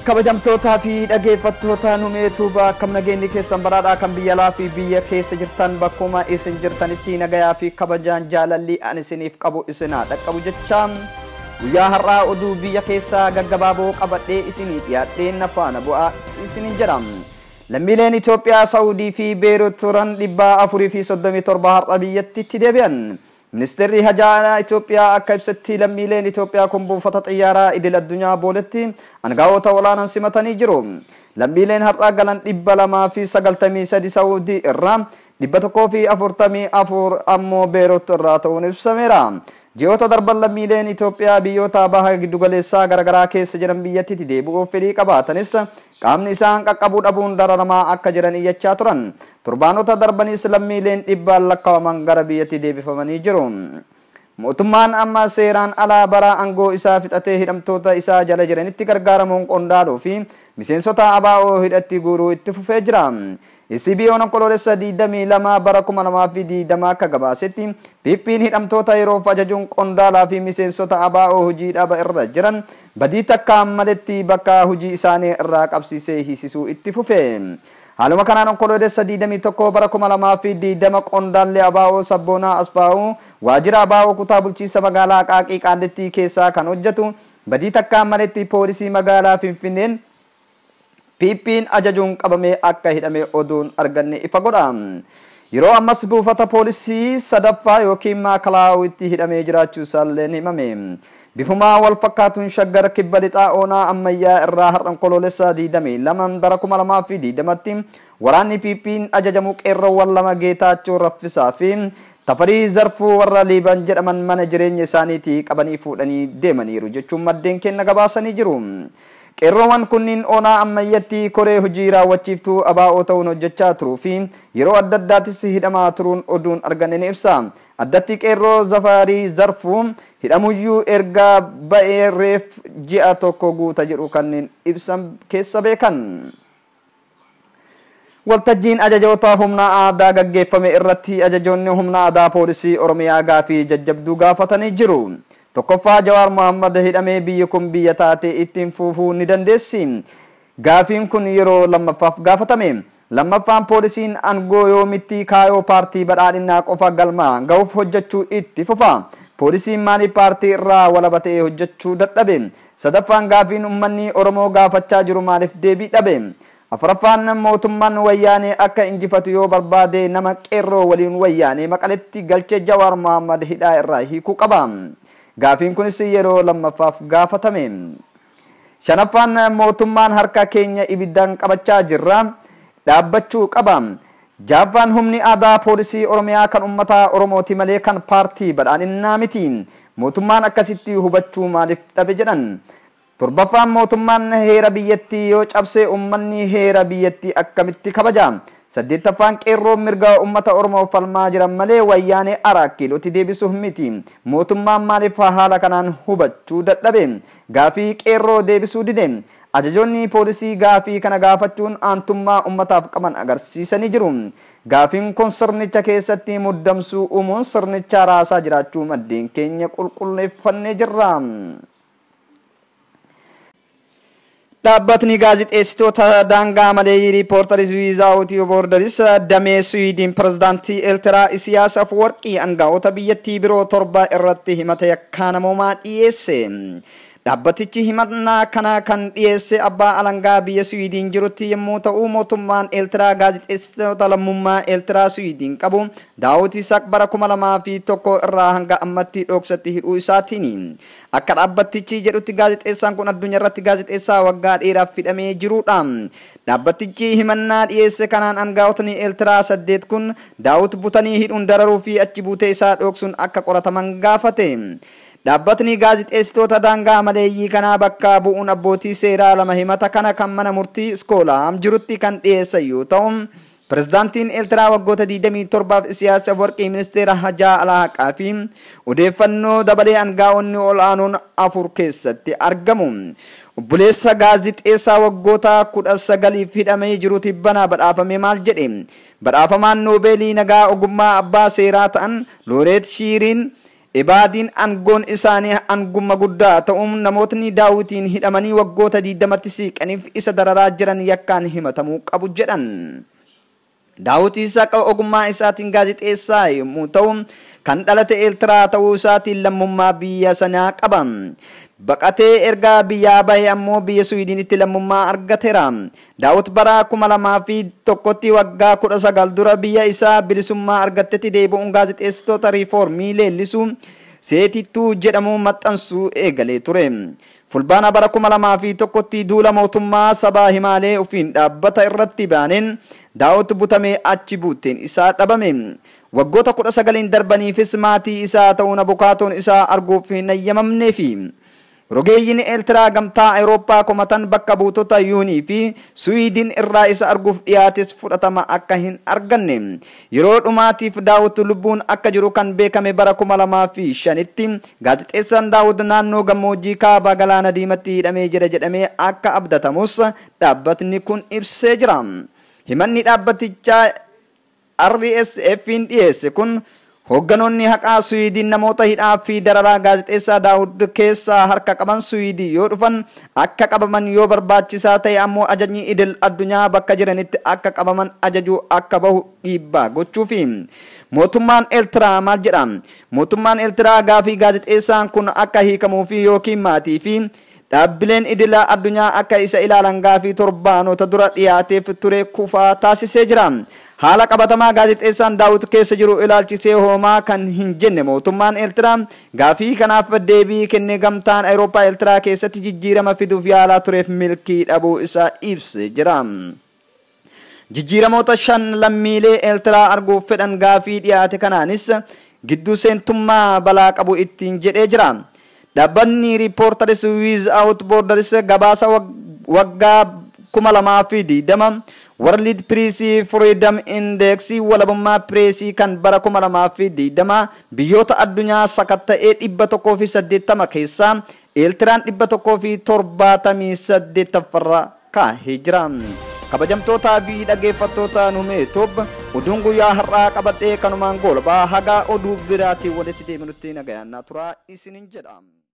Kabajamtootaa fi dhaggeeffattoota Numee Tuubaa, akkam nageenyi keessan baraadhaa? Kan biyya alaa fi biyya keessa jirtan, bakkuma isin jirtanitti nagayaa fi kabajaan jaalalli ani isiniif qabu isinaa dhaqqabu jecha, guyyaa har'aa oduu biyya keessaa gaggabaaboo qabadhee isinii dhiyaadhee na faana bu'aa isinin jedha. Lammiileen Itoophiyaa Saawudii fi Beerut turan 437 har'a biyyattitti deebi'an. Ministeerri Hajaa Itoophiyaa akka ibsetti, lammiileen Itoophiyaa kun buufata xiyyaaraa idil addunyaa Booletti aangawoota olaanaan simatanii jiru. Lammiileen har'a galan 293 Saawudii irraa, 144 ammoo Beerut irraa ta'uun ibsameera. Ji'oota darban lammiileen Itoophiyaa biyyoota baha giddugaleessaa garaagaraa keessa jiran biyyattitti deebi'uuf fedhii qabaatanis, qaamni isaan qaqqabuu dhabuun dararamaa akka jiran iyyachaa turan. Torbaanota darbanis lammiileen dhibbaan lakkaa'aman gara biyyatti deebifamanii jiru. Mootummaan amma seeraan alaa bara aangoo isaa fixatee hidhamtoota isaa jala jiranitti gargaaramuun qondaaluu fi miseensota ABO hidhatti guuruu itti fufee jira. SBO'n Onkoloolessa 22 bara 2020 akka gabaasetti, PP'n hidhamtoota yeroof ajajuun qondaalaa fi miseensota ABO hojii dhaaba irra jiran badii takka maletti bakka hojii isaanii irraa qabsiisee hiisisuu itti fufe. Haaluma kanaan Onkoloolessa 21 bara 2020 qondaalli ABO Sabboonaa Asfaa'uu waajjira ABO kutaa bulchiinsa magaalaa Aqaaqii Qaallittii keessaa kan hojjetu badii takka maletti poolisii magaalaa Finfinneen PP'n ajajuun qabamee akka hidhame oduun arganne ifa godha. Yeroo ammas buufata poolisii sadaffaa yookiin Maakalaawwitti hidhamee jiraachuu isaallee himame. Bifuma wal fakkaatuun Shaggar Kibba Lixaa Oonaa Ammayyaa irraa har'a Onkoloolessa 22 bara 2020tti waraanni PP'n ajajamu qeerroowwan lama, Geetaachoo Raffisaa fi Tafarii Zarfuu warra Liiban jedhaman, mana jireenya isaaniitii qabanii fuudhanii deemaniiru jechuun maddeen kenna gabaasanii jiru. Qeerroowwan kunniin Oonaa Ammayyatti koree hojii raawwachiiftuu ABO ta'uun hojjechaa turuu fi yeroo adda addaattis hidhamaa turuun oduun arganne ni ibsa. Addatti qeerroo Zafarii Zarfuu hidhamuyyuu erga ba'ee reef ji'a tokko guuta jedhu kanneen ibsan keessa beekan. Waltajjiin ajajoota humna aadaa gaggeeffame irratti ajajoonni humna aadaa poolisii Oromiyaa gaafii jajjabduu gaafatanii jiru. Tokkoffaa, Jawaar Mohammad hidhamee biyyi kun biyya taate ittiin fufuu ni dandeessi? Gaafiin kun yeroo lammaffaaf gaafatame. Lammaffaan, poolisiin aangoo yoomitti kaayoo paartii badhaadhinaa qofa galma gahuuf hojjechuu itti fufa? Poolisiin maaliif paartii irraa walaba ta'ee hojjechuu dadhabe? Sadaffaan, gaafiin uummanni Oromoo gaafachaa jiru maaliif deebii dhabe? Afuraffaan, mootummaan Wayyaanee akka injifatu yoo barbaade nama qeerroo waliin Wayyaanee Maqaletti galchee Jawaar Mohammad hidhaa irraa hiikuu qaba. Gaafiin kunis yeroo lammaffaaf gaafatame. Shanaffaan, mootummaan harka keenya ibiddaan qabachaa jirra, dhaabbachuu qaba. Jaaffaan, humni aadaa poolisii Oromiyaa kan uummata Oromooti malee kan paartii badhaadhinnaa miti. Mootummaan akkasitti hubachuu maaliif dhabe jedhan. Torbaffaan, mootummaan heera biyyattii yoo cabse uummanni heera biyyattii akkamitti kabaja? Saddeettaffaan, qeerroo mirga uummata Oromoo falmaa jiran malee Wayyaanee Araa Kiilootti deebisuuf miti. Mootummaan maaliif haala kanaan hubachuu dadhabe? Gaafii qeerroo deebisuu dide? Ajajoonni poolisii gaafii kana gaafachuun aantummaa uummataaf qaban agarsiisanii jiru. Gaafiin kun sirnicha keessatti muddamsuu uumuun sirnicha raasaa jiraachuu maddeen keenya qulqulleeffannee jirra. Dhaabbatni gaazixeessitoota daangaa malee, Reporters Without Borders, damee Swiidin pirezidaantii Eertiraa Isiyaas Afwerqii aangawoota biyyattii biroo torba irratti himata yakkaa namoomaa dhiyeesse. Dhaabbatichi himannaa kana kan dhiyeesse abbaa alangaa biyya Swiidin jirutti yommuu ta'u, mootummaan Eertiraa gaazixeessitoota lammummaa Eertiraa Swiidin qabu Daawit Isaak bara 2001 irraa hanga ammatti dhoksatti hidhuu isaatiin. Akka dhaabbatichi jedhutti, gaazixeessaan kun addunyaa irratti gaazixeessaa waggaa dheeraaf hidhamee jirudha. Dhaabbatichi himannaa dhiyeesse kanaan aangawootni Eertiraa saddeet kun Daawit butanii hidhuun dararuu fi achi buutee isaa dhoksuun akka qorataman gaafate. Dhaabbatni gaazixeessitoota daangaa maleeyyii kanaa bakka bu'uun abbootii seeraa lama himata kana kan mana murtii Iskoolaam jirutti kan dhiyeessan yoo ta'u, pirezidaantiin Eertiraa waggoota 27f Isiyaas Afwerqii, ministeera hajaa alaa, haqaa fi odeeffannoo dabalee aangaa'onni ol'aanoon afur keessatti argamu. Obboleessa gaazixeessaa waggoota 19f hidhamee jiru tibbana badhaafame maal jedhe? Badhaafamaan Noobeelii nagaa ogummaa abbaa seeraa ta'an Looreet Shiiriin Ibaadiin aangoon isaanii aangummaa guddaa ta'uun namootni Daawitiin hidhamanii waggoota 20tti siiqaniif isa dararaa jiran yakkaan himatamuu qabu jedhan. Daawit Isaaq ogummaa isaatiin gaazexeessaa yommuu ta'u kan dhalate Eertiraa ta'uu isaatiin lammummaa biyya sanaa qaba. Baqatee erga biyyaa bahe ammoo biyya Suwiidinitti lammummaa argateera. Daawit bara 2001tti waggaa 19 dura biyya isaa bilisummaa argattetti deebi'uun gaazexeessitoota riifoormii leellisuu Seetittuu jedhamu maxxansuu eegalee ture. Fulbaana bara 2001tti duula mootummaa sabaa himaalee ofiin dhaabbata irratti baaneen Daawit butamee achi buuteen isaa dhabame. Waggoota 19 darbaniifis maatii isaa ta'uun abukaatoon isaa arguuf hin ayyamamneefi. Rogeeyyiin Eertiraa gamtaa Awurooppaa komatan bakka buutota Yuunii fi Suwiidin irraa isa arguuf dhiyaates fudhatama akka hin arganne. Yeroo dhumaatiif Daawit lubbuun akka jiru kan beekame bara 2005tti gaazexeessaan Daawit naannoo gammoojjii kaaba galaana diimatti hidhamee jira jedhamee akka abdatamus dhaabbatni kun ibsee jira. Himanni dhaabbatichaa RSF'n dhiyeesse kun hoogganoonni haqaa Suwiidin namoota hidhaa fi dararaa gaazexeessaa Daawud keessaa harka qaban Suwiidii yoo dhufan akka qabaman yoo barbaachisaa ta'e ammoo ajajni idil addunyaa bakka jiranitti akka qabaman ajajuu akka bahu dhiibbaa gochuufi. Mootummaan Eertiraa maal jedha? Mootummaan Eertiraa gaafii gaazexeessaan kun akka hiikamuu fi yookiin maatii fi dhaabbileen idila addunyaa akka isa ilaalan gaafii torbaanota dura dhiyaateef ture kufaa taasisee jira. Haala qabatamaa gaazexeessaan Daawit keessa jiru ilaalchisee homaa kan hin jenne mootummaan Eertiraa gaafii kanaaf deebii kennee gamtaan Awurooppaa Eertiraa keessatti jijjiirama fiduuf yaalaa tureef milkii dhabuu isaa ibsee jira. Jijjiiramoota 5 lammiilee Eertiraa arguuf fedhan gaafii dhiyaate kanaanis gidduu seentummaa balaa qabu ittiin jedhee jira. Dhaabbanni Reporters Without Borders gabaasa waggaa 2020 World Press Freedom Index walabummaa pireesii kan bara 2020 biyyoota addunyaa sakatta'ee 180 keessaa Eertiraan 178ffarra kaahee jira. Kabajamtootaa fi dhaggeeffattoota Numee Tube oduun guyyaa har'aa qabadhee kanumaan goolabaa hagaa oduu biraatiin walitti deebinutti nagayaannaa turaa isinin jedha.